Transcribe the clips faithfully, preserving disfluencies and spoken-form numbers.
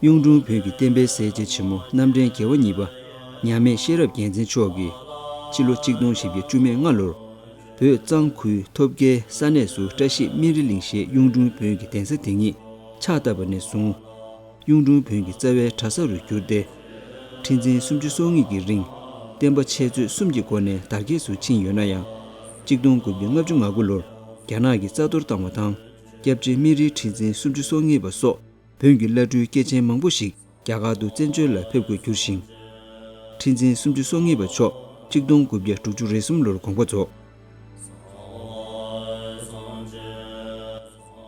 གཡུང་དྲུང་བོན་གྱི་བསྟན་པའི་གསལ་བྱེད་ཆེན་མོ་རྣམ་འདྲེན་རྒྱལ་བ་གཉིས་པ་མཉམ་མེད་ཤེས་རབ་རྒྱལ་མཚན་མཆོག་གིས་ཕྱི་ལོ་ཆིག་སྟོང་བཞི་བརྒྱ་བཅུ་མེད་ལྔ་ལོར་བོད་གཙང་ཁུལ་ཐོབ་རྒྱལ་ས་གནས་སུ་བཀྲ་ཤིས་སྨན་རི་གླིང་ཞེས་གཡུང་དྲུང་བོན་གྱི་གདན་ས་དེ་ཉིད་ཕྱག་བཏབ་པ་ནས་བཟུང་། གཡུང་དྲུང་བོན་གྱི་རྩ་བའི་གྲྭ་ས་རུ་གྱུར་ཏེ། ཁྲི་འཛིན་སུམ་ཅུ་སོ་གཉིས་ཀྱི་རིང་བསྟན་པ་འཆད་རྩོད་གསུམ་གྱི་སྒོ་ནས་དར་རྒྱས་སུ་ཕྱིན་ཡོད་ན་ཡང་། ཆིག་སྟོང་དགུ་བརྒྱ་ལྔ་བཅུ་ང་དགུ་ལོར་རྒྱ་ནག་གིས་རྩ་གཏོར་བཏང་བ་དང་། སྐྱབས་རྗེ་སྨན་རིའི་ཁྲི་འཛིན་སུམ་ཅུ་སོ་གཉིས་པ་སོགས་བོན་གྱི་བླ་སྤྲུལ་སྐྱེས་ཆེན་མང་པོ་ཞིག་རྒྱ་གར་དུ་བཙན་བྱོལ་ལ་ཕེབས་དགོས་གྱུར་ཞིང་། ཁྲི་འཛིན་སུམ་ཅུ་སོ་གཉིས་པ་མཆོག་ཆིག་སྟོང་དགུ་བརྒྱ་དྲུག་ཅུ་རེ་གསུམ་ལོར་དགོངས་པ་རྫོགས།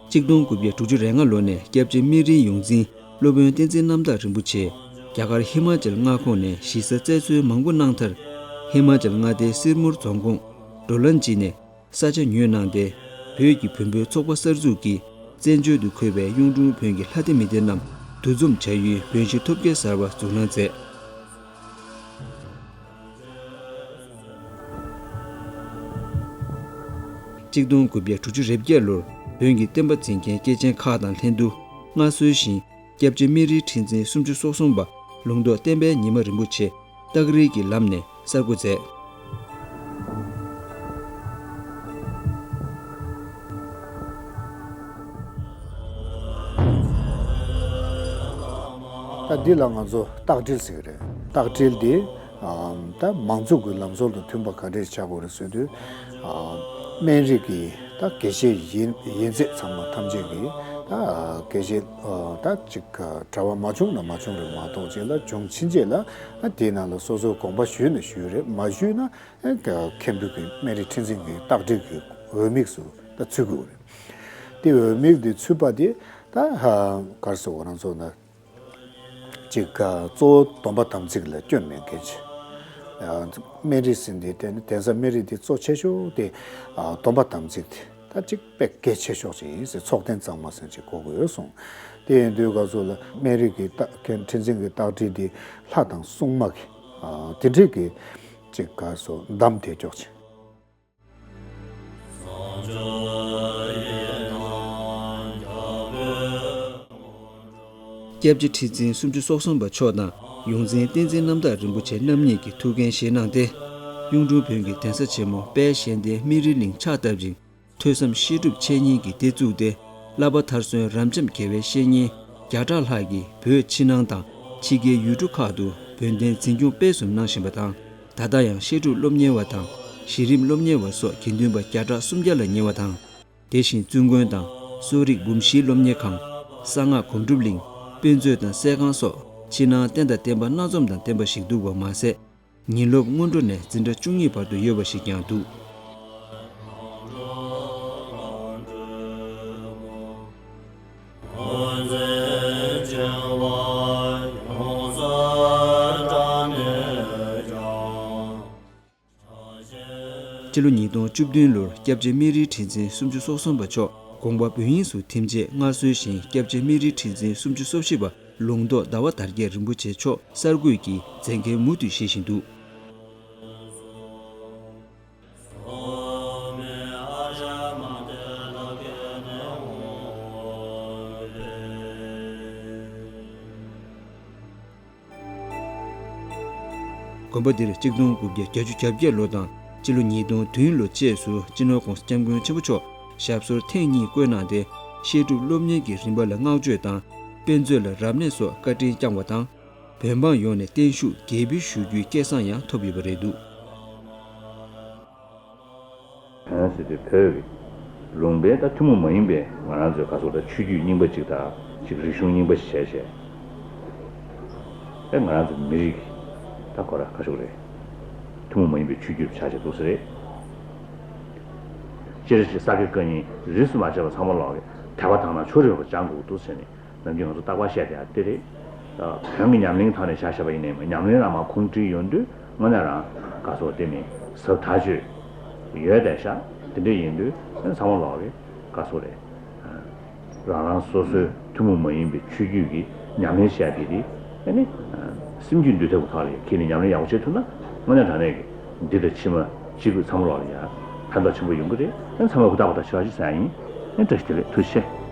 ཆིག་སྟོང་དགུ་བརྒྱ་དྲུག་ཅུ་རེ་ལྔ་ལོ་ནས་སྐྱབས་རྗེ་སྨན་རིའི་ཡོངས་འཛིན་སློབ་དཔོན་བསྟན་འཛིན་རྣམ་དག་རིན་པོ་ཆེ་རྒྱ་གར་ཧི་མ་ཅལ་མངའ་ཁོངས་ནས་ཞིག་གསོ་མཛད་གཙོའི་མང་པོ་གནང་མཐར། ཧི་མ་ཅལ་མངའ་སྡེའི་སིར་མུར་རྫོང་ཁོངས་ཌོ་ལན་ཇི་ནས་ས་ཆ་ཉོས་གནང་སྟེ། བོད་ཀྱི་བོན་པོའི་ཚོགས་པ་གསར་འཛུགས་ཀྱིས་བཙན་བྱོལ་དུ་འཁོད་པའི་གཡུང་དྲུང་བོན་གྱི་ལྷ་སྡེ་མི་སྡེ་རྣམས་འདུ་འཛོམས་བྱ་ཡུལ་བོན་གཞིས་ཐོབ་རྒྱལ་གསར་པ་འཛུགས་གནང་མཛད། ཆིག་སྟོང་དགུ་བརྒྱ་དྲུག་ཅུ་རེ་བརྒྱད་ལོར་བོན་གྱི་བསྟན་པ་འཛིན་མཁན་སྐྱེས་ཆེན་ཁག་དང་ལྷན་དུ་མངའ་གསོལ་ཞིང་། སྐྱབས་རྗེ་སྨན་རིའི་ཁྲི་འཛིན་སུམ་ཅུ་སོ་གསུམ་པ་ལུང་རྟོགས་བསྟན་པའི་ཉི་མ་རིན་པོ་ཆེ་སྟག་རིའི་གི་ལམ་ནས་གསར་བསྐོ་མཛད། ད་འདི་ལ་ང་ཚོ་རྟགས་འགྲེལ་ཟེར་གི་རེད། རྟགས་འགྲེལ་འདི་ཨམ་ད་མང་གཙོ་གི་ལམ་སྲོལ་དང་མཐུན་པ་ག་འདྲས་བྱ་དགོས་རེད་ཟེར་དུས། ཨམ་སྨན་རི་གི་ད་དགེ་བཤེས་ཡིན་ཡིན་ཚད་ཚང་མ་ཐམས་ཅད་ཀྱིས་ད་དགེ་བཤེས་ཨ་ད་ཅིག་གྲྭ་པ་མ་བྱུང་ན་མ་བྱུང་རེད་མ་གཏོགས། ཅིག་ལ་བྱུང་ཕྱིན་ཆད་ལ་ཨ་དེའི་ནང་ལ་སོ་སོའི་དགོངས་པ་ཞུས་ན་ཞུས་རེད། མ་ཞུས་ན་ཨ་མཁན་པོ་གི་སྨན་རི་ཁྲི་འཛིན་གྱི་རྟགས་འགྲེལ་གྱི་འོས་དམིགས་སུ་ད་ཚུད་དགོས་རེད། དེ་འོས་དམིགས་དེ་ཚུད་པ་དེ་ད་ཧ་ག་རེ་ཟེར་དགོས། ང་ཚོ་ན། ཅིག་ག་གཙོ་བོ་སྡོམ་པ་དམ་ཚིག་ལ་སྐྱོན་མེད་མཁན་ཅིག་ཨ་སྨན་རི་ཟེར་འདི་དེ་ནི་གདན་ས་སྨན་རི་འདི་གཙོ་ཆེ་ཤོས་དེ་ཨ་སྡོམ་པ་དམ་ཚིག་དེ་ད་ཅིག་དཔེ་གལ་ཆེ་ཤོས་ཅིག་ཡིན་ཟེར། ཚོགས་རྟེན་གཙང་མ་ཟེར་ཅིག་གོ་དགོས་གསུངས། དེ་ཡིན་དུས་སྐབས་སུ་ལ་སྨན་རི་གི་རྟགས་མཁན་ཁྲི་འཛིན་གྱི་རྟགས་བྲིས་འདི་ལྷ་དང་སྲུང་མ་གི་ཨ་དེ་འདྲས་ཀྱི་ཅིག་ག་སོ་འདམ་དེ་ཀྱོག་ཅིག་སྐྱབས་རྗེ་ཁྲི་འཛིན་སུམ་ཅུ་སོ་གསུམ་པ་མཆོག་དང་ཡོངས་འཛིན་བསྟན་འཛིན་རྣམ་དག་རིན་པོ་ཆེ་རྣམ་གཉིས་ཀྱིས་ཐུགས་འགན་བཞེས་གནང་སྟེ། གཡུང་དྲུང་བོན་གྱི་གདན་ས་ཆེན་མོ་དཔལ་གཞལ་ལྡན་སྨན་རིའི་གླིང་ཕྱག་བཏབ་ཅིང་། ཐོས་བསམ་བཤད་སྒྲུབ་འཆད་ཉན་གྱི་སྡེ་བཙུགས་ཏེ། བསླབ་པ་མཐར་སོན་རབ་འབྱམས་དགེ་བའི་བཤེས་གཉེན་བརྒྱ་ཕྲག་ལྷག་གིས་བོད་ཕྱི་ནང་དང་ཕྱི་རྒྱལ་ཡུལ་གྲུ་ཁག་ཏུ་བོན་བསྟན་འཛིན་སྐྱོང་སྤེལ་གསུམ་གནང་བཞིན་པ་དང་། ད་ལྟ་ཡང་བཤད་སྒྲུབ་སློབ་གཉེར་བ་དང་། གཞི་རིམ་སློབ་གཉེར་བ་སོགས་དགེ་འདུན་པ་བརྒྱ་ཕྲག་སུམ་བརྒྱ་ལ་ཉེ་བ་དང་། དེ་བཞིན་བཙུན་དགོན་དང་གསོ་རིག་འབུམ་བཞིའི་སློབ་གཉེར་ཁང་། གསང་སྔགས་སྒོམ་སྒྲུབ་གླིང་། དཔེ་མཛོད་དང་གསས་ཁང་སོགས་ཕྱི་ནང་རྟེན་དང་བརྟེན་པ་སྣ་འཛོམས་དང་ལྡན་པ་ཞིག་འདུག་པ་མ་ཟད། ཉིན་སློབ་སྔོན་འགྲོ་ནས་འཛིན་གྲྭ་བཅུ་གཉིས་བར་དུ་ཡོད་པ་ཞིག་ཀྱང་འདུག་སྤྱི་ལོ་ཉིས་སྟོང་བཅུ་བདུན་ལོར་སྐྱབས་རྗེ་སྨན་རིའི་ཁྲི་འཛིན་སུམ་ཅུ་སོ་གསུམ་པ་མཆོག་དགོངས་པ་འབུམ་དབྱིངས་སུ་ཐིམ་རྗེས་མངའ་གསོལ་ཞིང་། སྐྱབས་རྗེ་སྨན་རིའི་ཁྲི་འཛིན་སུམ་ཅུ་སོ་བཞི་པ་ལུང་རྟོགས་ཟླ་བ་དར་རྒྱས་རིན་པོ་ཆེ་མཆོག་གསར་བསྐོས་ཀྱིས་མཛད་འགན་མུ་མཐུད་བཞེས་བཞིན་འདུག་དགོན་པ་འདིར་གཅིག་སྟོང་དགུ་བརྒྱ་བརྒྱད་ཅུ་གྱ་བརྒྱད་ལོ་དང་སྤྱི་ལོ་ཉིས་སྟོང་བདུན་ལོ་བཅས་སུ་སྤྱི་ནོར་༸གོང་ས་༸སྐྱབས་མགོན་ཆེན་པོ་མཆོག་ཞབས་སོར་ཐེངས་གཉིས་བསྐོས་གནང་སྟེ། བཤད་སྒྲུབ་སློབ་གཉེར་གྱི་རིམ་པ་ལ་བསྔགས་བརྗོད་དང་། དཔེ་མཛོད་ལ་རབ་གནས་སོགས་བཀའ་དྲིན་བསྐྱངས་པ་དང་། བོད་འབངས་ཡོངས་ནས་བརྟན་བཞུགས་རྒྱས་འབུལ་ཞུ་རྒྱུའི་སྐལ་བཟང་ཡང་ཐོབ་ཡོད་པ་རེད་འདུག་བོན་ཟེར་དུས་བོད་ཀྱི་ལུང་པའི་ད་ཐུན་མོང་མ་ཡིན་པའི་ང་རང་ཚོའི་ག་ཟེར་ད་ཆོས་བརྒྱུད་རྙིང་པ་ཅིག་དང་ཅིག་རིག་གཞུང་རྙིང་པ་ཞིག་བྱས་བྱས། ཨེ་ང་རང་ཚོ་མི་རིགས་ཀྱི་ད་གོ་ར་ཁ་ཤོག་རེད། ཐུན་མོང་མ་ཡིན་པའི་ཆོས་བརྒྱུད་ཆགས་བྱས་འདུག་ས་རེད། སྤྱིར་ཅིག་ས་དགེ་བཀའ་རྙིང་རིས་སུ་མ་ཆད་པ་ཚང་མ་ལོག་གི་དད་པ་དག་ན་ཆོས་རེ་བ་སྦྱང་དགོས་འདུག་ཟེར་ནས། ནམ་རྒྱུན་ང་ཚོ་རྟག་པར་བཤད་བསྡད་ཡ་དེ་རེད། ད་བོན་གྱི་ཉམས་ལེན་ཐོག་ནས་བཞག་བཞག་པ་ཡིན་ནའི་ཉམས་ལེན་རང་མ་ཁུངས་བྲིས་ཡོང་དུས་དངོས་གནས་རང་ག་ཟེར་དེ་མིན་ཟབ་ཐག་ཆོད་ཡོད་བསྡད་ཤག་དེ་འདྲ་ཡིན་དུས་ཚང་མ་ལོག་རེད། ག་ཟེར་རེད། རང་རང་སོ་སོའི་ཐུན་མོང་མ་ཡིན་པའི་ཆོས་བརྒྱུད་ཀྱི་ཉམས་ལེན་བྱས་པ་དེ་ཨ་ནི་སེམས་རྒྱུད་འདུལ་ཐབས་ཀྱི་ཐོག་ལ་ཁྱེད་ནི་ཉམས་ལེན་ཡག་པོ་བྱེད་ཐུབ་ན་དངོས་གནས་དྲང་གནས་ཀྱི་འདི་དང་ཕྱི་མ་གཅིག་པུ་ཚང་མ་ལོག་ལ་ཡ་ཕན་ཐོགས་ཆེན་པོ་ཡོང་གི་རེད། ཨ་ནི་ཚང་མས་ཧུར་ཐག་པ་དང་ཆེ་བ་ཞིག་བཟའ་ཡིན། ཨ་ནི་བཀྲ་ཤིས་བདེ་ལེགས། ཐུགས་རྗེ་ཆེ།